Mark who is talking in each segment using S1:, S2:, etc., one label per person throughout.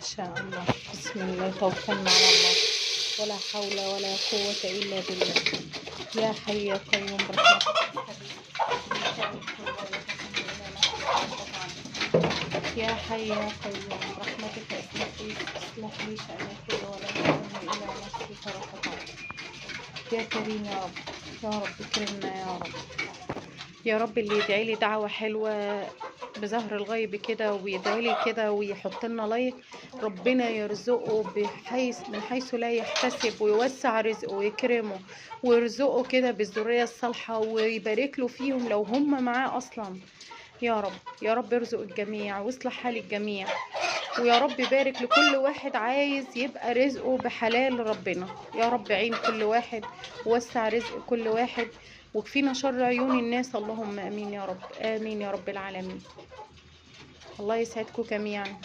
S1: شاء الله. بسم الله، توكلنا على الله، ولا حول ولا قوة إلا بالله. يا حي يا قيوم برحمتك يا حي يا قيوم برحمتك اصلح لي شأني كله ولا تكلني إلى نفسي طرفة عين. يا كريم يا رب، يا رب اكرمنا يا رب. يا رب اللي يدعي لي دعوة حلوة بظهر الغيب كده ويدعي لي كده ويحط لنا لايك، ربنا يرزقه بحيث من حيث لا يحتسب، ويوسع رزقه ويكرمه ويرزقه كده بالذرية الصالحة ويبارك له فيهم لو هم معاه أصلا. يا رب يا رب ارزق الجميع واصلح حال الجميع، ويا رب بارك لكل واحد عايز يبقى رزقه بحلال ربنا. يا رب عين كل واحد ووسع رزق كل واحد وكفينا شر عيون الناس. اللهم امين يا رب، امين يا رب العالمين. الله يسعدكم جميعا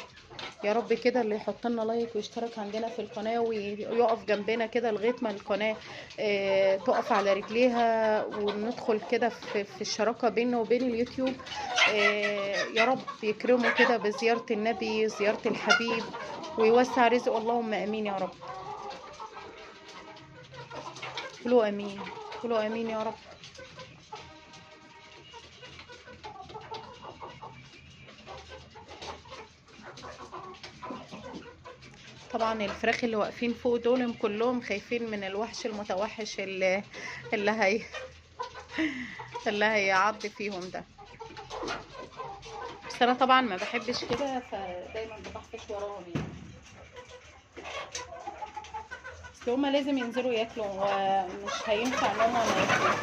S1: يا رب. كده اللي يحط لنا لايك ويشترك عندنا في القناة ويقف جنبنا كده لغاية ما القناة تقف على رجليها وندخل كده في الشراكة بيننا وبين اليوتيوب. يا رب يكرمه كده بزيارة النبي، زيارة الحبيب، ويوسع رزقه. اللهم امين يا رب. قولوا امين، قولوا امين يا رب. طبعا الفراخ اللي واقفين فوق دول كلهم خايفين من الوحش المتوحش اللي هيعض فيهم ده، بس انا طبعا ما بحبش كده، فدايما بطحفش وراهم يعني. بس هما لازم ينزلوا ياكلوا، ومش هينفع ان هما ما ياكلوش.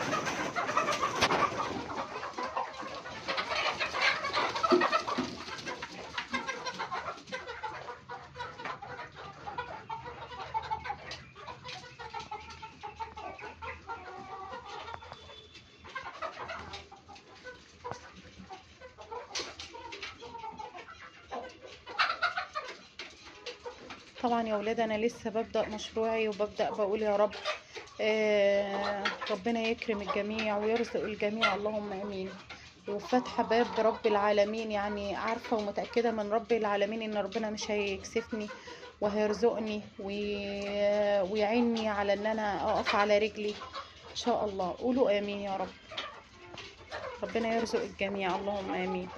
S1: طبعا يا ولاد انا لسه ببدأ مشروعي وببدأ بقول يا رب ربنا يكرم الجميع ويرزق الجميع، اللهم امين. وفاتحه باب رب العالمين، يعني عارفه ومتأكده من رب العالمين ان ربنا مش هيكسفني وهيرزقني ويعيني على ان انا اقف على رجلي ان شاء الله. قولوا امين يا رب، ربنا يرزق الجميع، اللهم امين.